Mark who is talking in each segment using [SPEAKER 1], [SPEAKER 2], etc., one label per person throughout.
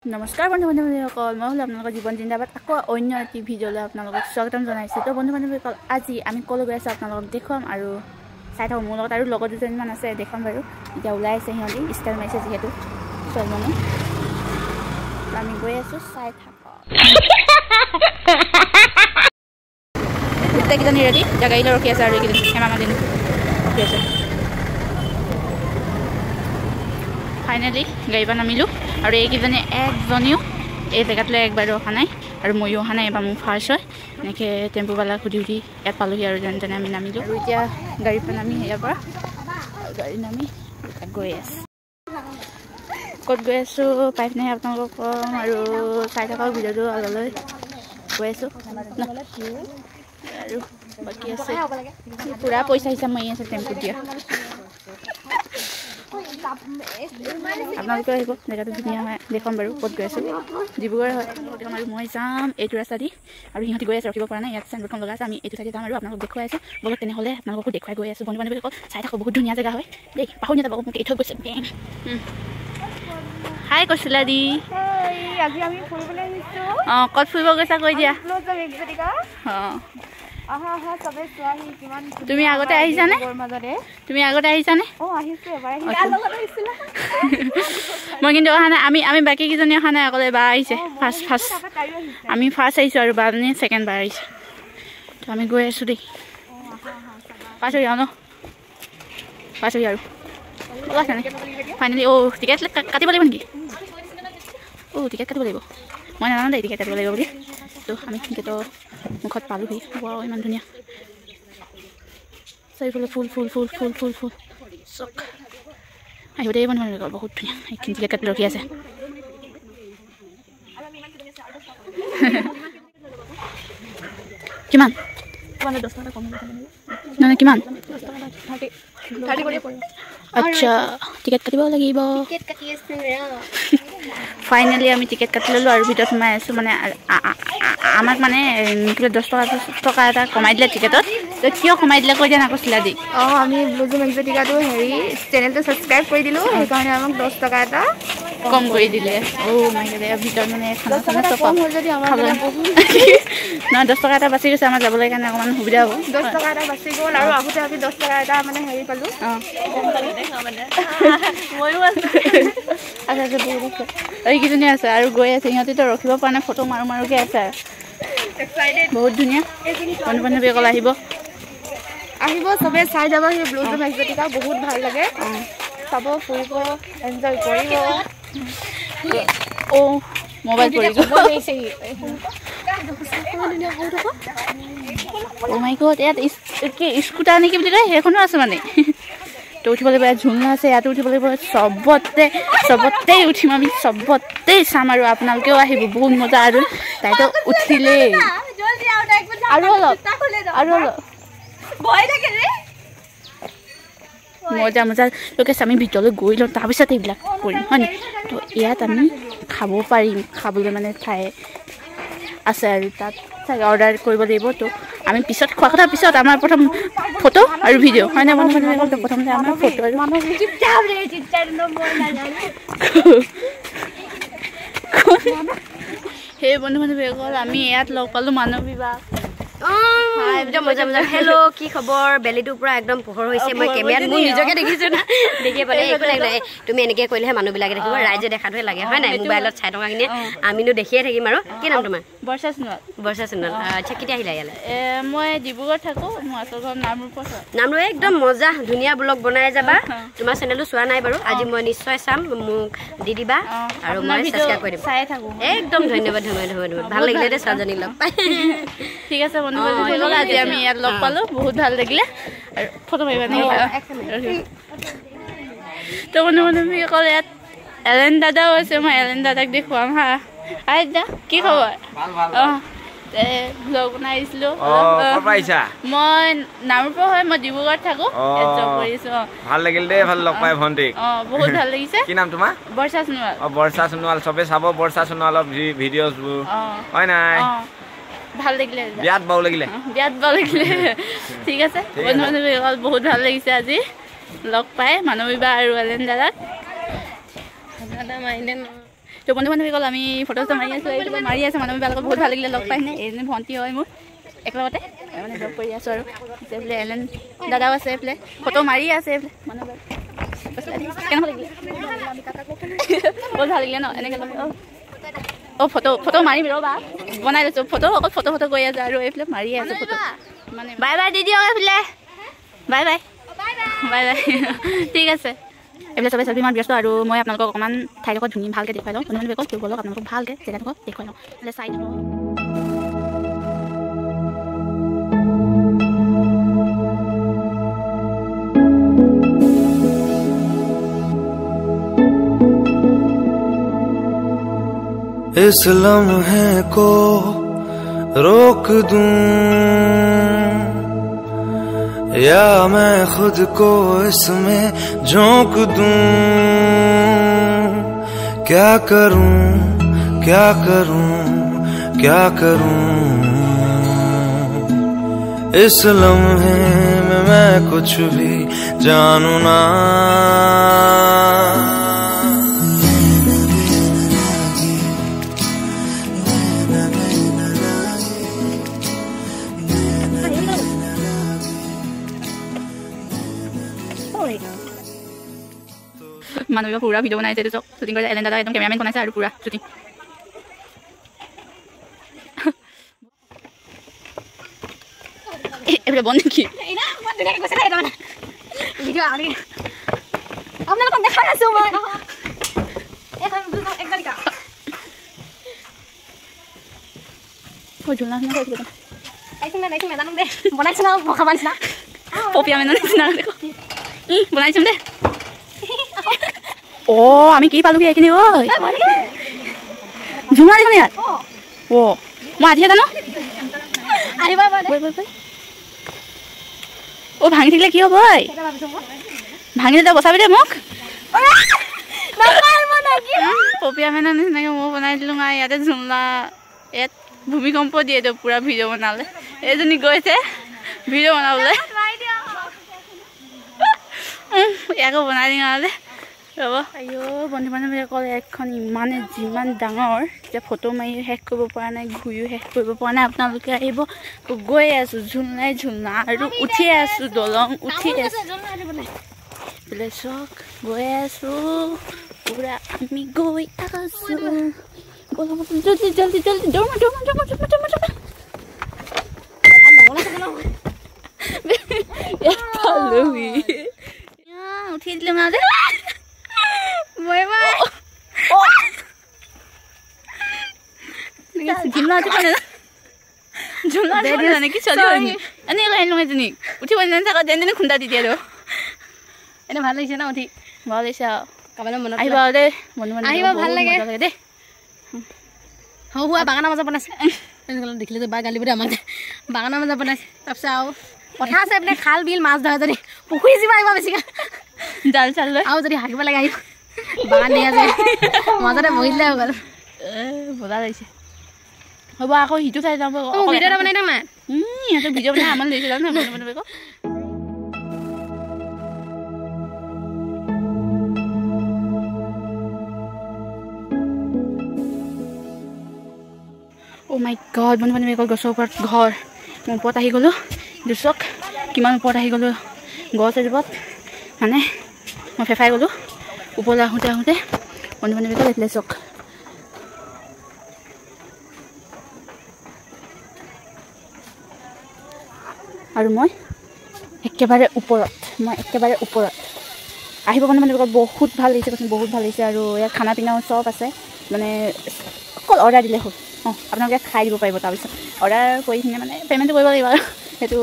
[SPEAKER 1] নমস্কাৰ বন্ধু বান্ধৱীসকল, মই হ'লো আপোনালোকৰ জীৱন জিন্দাবাদ। আকৌ অন্য এটি ভিডিঅ'লৈ আপোনালোকক স্বাগতম জনাইছোঁ। তো বন্ধু বান্ধৱীসকল, আজি আমি ক'লৈ গৈ আছোঁ আপোনালোকক দেখুৱাম আৰু চাই থাকোঁ। মোৰ লগত আৰু লগত দুজনীমান আছে, দেখুৱাম বাৰু। এতিয়া ওলাই আছে সিহঁতি, ষ্টাইল মাৰিছে যিহেতু ছোৱালী মানুহ। আমি গৈ আছোঁ, চাই থাকক। গোটেইকেইজনী ৰেডি, এতিয়া গাড়ীলৈ ৰখি আছে আৰু এইকেইজনী হেমা মালিনী ৰখি আছে। ফাইনেলি গাড়ীৰ পৰা নামিলোঁ আৰু এইকেইজনী একজনীও এই জেগাটোলৈ একবাৰো অহা নাই আৰু ময়ো অহা নাই, এবাৰ মোৰ ফাৰ্ষ্ট হয়। এনেকৈ টেম্পুৱালাক সুধি সুধি ইয়াত পালোহি আৰু যেনে তেনে আমি নামিলোঁ। আৰু এতিয়া গাড়ীৰ পৰা নামি ইয়াৰ পৰা গাড়ী নামি গৈ আছোঁ। ক'ত গৈ আছোঁ পাই পিনে আপোনালোকক ক'ম আৰু চাই থাকক ভিডিঅ'টো আগলৈ গৈ আছোঁ। আৰু বাকী আছে পূৰা পইচা হিচাপ মাৰি আছে টেম্পুত দিয়া। আপোনালোকেও আহিব, জেগাটো ধুনীয়া হয়, দেখুৱাম বাৰু ক'ত গৈ আছোঁ। ডিব্ৰুগড় হয় আৰু মই যাম এইটো ৰাস্তা দি আৰু সিহঁতি গৈ আছে, ৰখিব পৰা নাই। ইয়াত চাইনবোৰ্ডখন লগা আছে, আমি এইটো চাইডে যাম আৰু আপোনালোকক দেখুৱাই আছোঁ। ব'লক তেনেহ'লে আপোনালোককো দেখুৱাই গৈ আছোঁ। বন্ধু বান্ধৱীসকল চাই থাকক, বহুত ধুনীয়া জেগা হয় দেই, পাহৰি নাযাব। মোক এই থৈ গৈছে। হাই কৈছিলা দি, অঁ ক'ত ফুৰিব গৈছা কৈ দিয়া। অঁ তুমি আগতে আহিছানে? তুমি আগতে আহিছানে? মই কিন্তু অহা নাই। আমি বাকী কেইজনী অহা নাই, অকলে বা আহিছে। ফাৰ্ষ্ট ফাৰ্ষ্ট আমি ফাৰ্ষ্ট আহিছোঁ আৰু বাজনী ছেকেণ্ড বাৰ আহিছে। তো আমি গৈ আছোঁ দেই, পাইছোহি আৰু ন, পাইছোহি আৰু ওলাইছে নে ফাইনেলি। অ' টিকেট কাটিব লাগিব নেকি? অ' টিকেট কাটিব লাগিব, মই নাজানো দেই টিকেট কাটিব লাগিব বুলি। তো আমি গেটৰ মুখত পালোহি। ৱাও, ইমান ধুনীয়া, চাৰিওফালে ফুল ফুল ফুল ফুল ফুল ফুল চক। আহিব দেই বন্ধু বান্ধৱীসকল, বহুত ধুনীয়া। এইখিনি টিকেট কাটি ৰখি আছে। কিমান নহয়, কিমান? আচ্ছা, টিকেট কাটিব লাগিব। ফাইনেলি আমি টিকেট কাটি ল'লোঁ আৰু ভিতৰত সোমাই আছোঁ। মানে আমাক মানে কিবা 10 টকা এটা কমাই দিলে টিকেটত। কিয় কমাই দিলে কৈ দিয়া না কৈছিলা দি।
[SPEAKER 2] অঁ, আমি ব্লুজুম এক্সোটিকাটো হেৰি চেনেলটো ছাবস্ক্ৰাইব কৰি দিলোঁ, সেইকাৰণে আমাক 10 টকা এটা
[SPEAKER 1] কম কৰি দিলে। অ' মাই গড, ভিতৰত মানে খানা চানা চব
[SPEAKER 2] কম হ'ল যদি আমাৰ
[SPEAKER 1] নহয়, 10 টকা এটা বাচি গৈছে। আমাৰ যাবলৈ কাৰণে অকণমান সুবিধা হ'ব।
[SPEAKER 2] 10 টকা এটা বাচি গ'ল আৰু আহোঁতে আমি 10 টকা এটা মানে হেৰি পালোঁ।
[SPEAKER 1] অঁ, ময়ো আছোঁ। আছে আছে, বহুত আছে, এইকেইজনী আছে আৰু গৈ আছে। সিহঁতিতো ৰখিব পৰা নাই, ফটো মাৰো মাৰোকৈ আছে আৰু। বহুত ধুনীয়া, বন্ধু বান্ধৱীসকল আহিব,
[SPEAKER 2] আহিব চবে চাই যাব। সেই ব্লুজুম এক্সোটিকা বহুত ভাল লাগে, চাব, ফুৰিব, এনজয় কৰিব।
[SPEAKER 1] অ' মোবাইল পৰি গ'ল। অ' মাই গড, ইয়াত কি স্কুটাৰ নেকি বুলি কয়, সেইখনো আছে মানে। তো উঠিব লাগিব, ইয়াত ঝুলনা আছে, ইয়াতো উঠিব লাগিব। চবতে চবতেই উঠিম আমি, চবতেই চাম আৰু আপোনালোকেও আহিব, বহুত মজা। আৰু তাইতো উঠিলেই আৰু অলপ আৰু অলপ মজা মজা। লোকে আমি ভিতৰলৈ গৈ লওঁ, তাৰপিছত এইবিলাক কৰিম হয় নাই। তো ইয়াত আমি খাব পাৰিম, খাবলৈ মানে ঠাই আছে আৰু তাত চাগে অৰ্ডাৰ কৰিব লাগিব। তো আমি পিছত খোৱা কথা পিছত, আমাৰ প্ৰথম ফটো আৰু ভিডিঅ' হয় নাই বন্ধু বান্ধৱীসকল? প্ৰথমতে আমাৰ ফটো আৰু সেই বন্ধু বান্ধৱীসকল আমি ইয়াত লগ পালোঁ মানৱী বা।
[SPEAKER 3] একদম মজা মজা। হেল্ল', কি খবৰ? বেলিটোৰ পৰা একদম পোহৰ হৈছে। মই কেমেৰাত মোৰ নিজকে দেখিছো না, দেখিয়ে পালে একো নাই। তুমি এনেকে কৰিলেহে মানুহবিলাকে দেখিব, ৰাইজে দেখাটোহে লাগে হয় নাই? মোবাইলত চাই থকাখিনি আমিনো দেখিয়ে থাকিম। আৰু কি নাম তোমাৰ?
[SPEAKER 1] বৰ্ষা সোণোৱাল।
[SPEAKER 3] বৰ্ষা সোণোৱাল, আচ্ছা। কেতিয়া আহিলা ইয়ালৈ?
[SPEAKER 1] মই ডিব্ৰুগড়ত থাকোঁ, মোৰ আচল ঘৰ নামৰূপত।
[SPEAKER 3] নামৰূপ, একদম মজা, ধুনীয়া ব্লগ বনাই যাবা। তোমাৰ চেনেলটো চোৱা নাই বাৰু, আজি মই নিশ্চয় চাম, মোক দি দিবা আৰু মই ছাবস্ক্ৰাইব কৰি দিম।
[SPEAKER 1] চাই থাকোঁ।
[SPEAKER 3] একদম ধন্যবাদ ধন্যবাদ ধন্যবাদ, ভাল লাগিলে দেই ছোৱালীজনীক লগ পাই।
[SPEAKER 1] ঠিক আছে বন্ধু বান্ধৱীসকল, আজি আমি ইয়াত লগ পালোঁ, বহুত ভাল লাগিলে। আৰু ফটো মাৰিবা নেকি? তো বন্ধু বান্ধৱীসকল, ইয়াত এলেন দাদাও আছে, মই এলেন দাদাক দেখুৱাম। হা, হাই দাদা, কি খবৰ? অঁ, ব্লগ বনাই আহিছিলোঁ। মই নামৰূপৰ হয়, মই ডিব্ৰুগড়ত থাকোঁ, জব কৰি আছোঁ।
[SPEAKER 4] ভাল লাগিল দেই, ভাল লগ পাই ভণ্টিক।
[SPEAKER 1] অঁ, বহুত ভাল লাগিছে।
[SPEAKER 4] কি নাম তোমাৰ?
[SPEAKER 1] বৰ্ষা সোণোৱাল।
[SPEAKER 4] অঁ, বৰ্ষা সোণোৱাল, চবে চাব বৰ্ষা সোণোৱালৰ ভিডিঅ'ছবোৰ হয় নাই?
[SPEAKER 1] ভাল লাগিলে,
[SPEAKER 4] বিৰাট ভাল লাগিলে,
[SPEAKER 1] বিৰাট ভাল লাগিলে। ঠিক আছে বন্ধু বান্ধৱীসকল, বহুত ভাল লাগিছে আজি লগ পাই মানৱী বা আৰু এলেন দাদাক। তো বন্ধু বান্ধৱীসকল আমি ফটো চটো মাৰি আছোঁ, এইটো মাৰি আছোঁ। মানুহবিলাকক বহুত ভাল লাগিলে লগ পাই কিনে। এইজনী ভণ্টি হয় মোৰ, একেলগতে মানে জব কৰি আছোঁ। আৰু এইফালে এলেন দাদাও আছে, এইফালে ফটো মাৰি আছে এইফালে মানুহবিলাক। কেনেকুৱা লাগিলে? বহুত ভাল লাগিলে ন এনেকৈ? অঁ, ফটো ফটো মাৰিম ৰ'বা, বনাই লৈছোঁ ফটো। অকল ফটো ফটো কৰি আছোঁ আৰু এইফালে মাৰি আছোঁ ফটো। মানে বাই বাই দি দিয়ক এইফালে, বাই বাই বাই বাই। ঠিক আছে, এইফালে চবে চেল্ফি মাৰি ব্যস্ত আৰু মই আপোনালোকক অকণমান ঠাইডোখৰ ধুনীয়া ভালকৈ দেখুৱাই লওঁ। বন্ধু বান্ধৱীসকল, ব'লক আপোনালোকক ভালকৈ জেগাডোখৰ দেখুৱাই লওঁ, এইফালে চাই থাকক।
[SPEAKER 5] इस लम्हे को रोक दूं या मैं खुद को इसमें झोंक दूं, क्या करूं क्या करूं क्या करूं, इस लम्हे में मैं कुछ भी जानू ना।
[SPEAKER 1] মানুহবিলাক পুৰা ভিডিঅ' বনাইছে, এইটো চব শ্বুটিং কৰিছে। এলেন দাদা একদম কেমেৰামেন বনাইছে আৰু পুৰা শ্বুটিং। এইফালে বন্ধ নেকি? পপিয়া মেনৰ নিচিনা বনাইছো দে। অ', আমি কি পালোহি এইখিনি? ঐ ঝুমা দেখোন ইয়াত। অ', মই আজিহে জানো। অ', ভাঙি থাকিলে কি হ'ব? ঐ ভাঙিলে তই বচাবি দেই মোক। পপিয়া মেনৰ নিচিনাকৈ ময়ো বনাই দিলোঁ আৰু ইয়াতে ঝুমলা। ইয়াত ভূমিকম্প দিয়ে এইটো পুৰা ভিডিঅ' বনালে। এইজনী গৈছে ভিডিঅ' বনাবলৈ, ইয়াকো বনাই দিওঁ আৰু ৰ'ব। আইঅ' বন্ধু বান্ধৱীসকল, ইয়াতখন ইমানে যিমান ডাঙৰ, এতিয়া ফটো মাৰিও শেষ কৰিব পৰা নাই, ঘূৰিও শেষ কৰিব পৰা নাই। আপোনালোকে আহিব, গৈয়ে আছোঁ ঝুলনাই ঝুলনা আৰু উঠিয়ে আছোঁ দলং, উঠি আছোঁ বোলে চাওক, গৈ আছোঁ পুৰা আমি গৈ আছোঁ। জলদি জলদি জলদি, দৌৰ মাৰ দৌৰ মাৰ দৌৰ মাৰ দৌৰ মাৰ দৌৰ মাৰ। ইয়াত পালোহি, উঠি দিলোঁ মানে। ঝুলনা উঠিব ঝুলনা উঠিব নেকি? ছোৱালী এনেকৈ আহিলোঁ এজনীক উঠিব নাজানে, যেন তেনে খুন্দা দি দিয়ে আৰু।
[SPEAKER 3] এনে ভাল লাগিছে ন উঠি?
[SPEAKER 1] ভাল লাগিছে আৰু। আহিব আৰু দেই বন্ধু বান্ধৱ,
[SPEAKER 3] আহিব ভাল লাগে
[SPEAKER 1] দেই।
[SPEAKER 3] সৰু সুৰা বাগানৰ মাজত বনাইছে, দেখিলে যে বা গালি দেই আমাক। বাগানৰ মাজত বনাইছে। তাৰপিছত আৰু কথা আছে এইপিনে খাল বিল মাছ ধৰে, যদি পুখুৰী যিবা আহিব বেছিকৈ
[SPEAKER 1] জাল চাল লৈ,
[SPEAKER 3] আৰু যদি হাগিব লাগে আহিব। বাগান দিয়া আছে মাজতে বহি দিলে হৈ গ'ল,
[SPEAKER 1] মজা লাগিছে। হ'ব আকৌ সিটো চাই যাম।
[SPEAKER 3] ভিডিঅ' এটা বনাই দিম নাই?
[SPEAKER 1] সিহঁতে ভিডিঅ' বনাই আমনি লাগিছে জানো বন্ধু বান্ধৱীসকল। অ' মাই গড বন্ধু বান্ধৱীসকল, গছৰ ওপৰত ঘৰ। মই ওপৰত আহি গ'লোঁ, দুচক কিমান ওপৰত আহি গ'লোঁ গছ এজোপাত, মানে মই ফেফাই গ'লোঁ ওপৰলৈ আহোঁতে আহোঁতে। বন্ধু বান্ধৱীসকল এইফালে চাওক, আৰু মই একেবাৰে ওপৰত, মই একেবাৰে ওপৰত। আহিব বন্ধু বান্ধৱীসকল, বহুত ভাল লাগিছে কৈছোঁ, বহুত ভাল লাগিছে। আৰু ইয়াত খানা পিনাও চব আছে, মানে অকল অৰ্ডাৰ দিলে হ'ল। অঁ, আপোনালোকে খাই দিব পাৰিব। তাৰপিছত অৰ্ডাৰ কৰি কিনে মানে পে'মেণ্টটো কৰিব লাগিব আৰু। সেইটো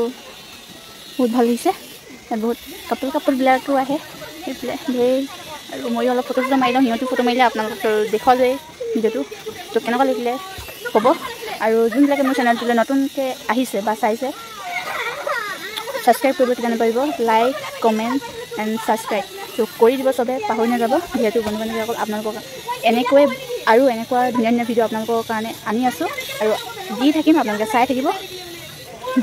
[SPEAKER 1] বহুত ভাল লাগিছে। ইয়াত বহুত কাপোৰবিলাকো আহে সেইফালে ধেৰ। আৰু ময়ো অলপ ফটো চটো মাৰি লওঁ, সিহঁতো ফটো মাৰিলে আপোনালোকক দেখুৱালোৱেই ভিডিঅ'টো। তো কেনেকুৱা লাগিলে ক'ব। আৰু যোনবিলাকে মোৰ চেনেলটোলৈ নতুনকৈ আহিছে বা চাইছে, ছাবস্ক্ৰাইব কৰিব কেতিয়া নাপাৰিব, লাইক কমেণ্ট এণ্ড ছাবস্ক্ৰাইব তো কৰি দিব চবে, পাহৰি নাযাব। যিহেতু বন্ধু বান্ধৱীসকল আপোনালোকক এনেকৈয়ে আৰু এনেকুৱা ধুনীয়া ধুনীয়া ভিডিঅ' আপোনালোকৰ কাৰণে আনি আছোঁ আৰু দি থাকিম, আপোনালোকে চাই থাকিব।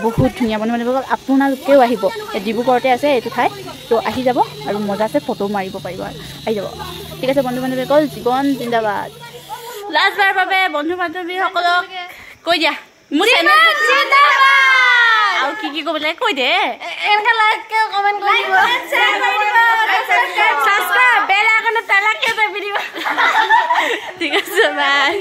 [SPEAKER 1] বহুত ধুনীয়া বন্ধু বান্ধৱীসকল, আপোনালোকেও আহিব, ডিব্ৰুগড়তে আছে এইটো ঠাই, তো আহি যাব আৰু মজাছে ফটো মাৰিব পাৰিব আৰু আহি যাব। ঠিক আছে বন্ধু বান্ধৱীসকল, জীৱন জিন্দাবাদ। লাষ্টবাৰৰ বাবে বন্ধু বান্ধৱীসকলক কৈ দিয়া মোৰ চেনেল আৰু কি কি ক'ব লাগে কৈ দে।
[SPEAKER 2] এনেকৈ লাইক কমেণ্ট কৰি দিব, ছাবস্ক্ৰাইব, বেল আইকনত তালাককে চাপি দিব।
[SPEAKER 1] ঠিক আছে, বাই।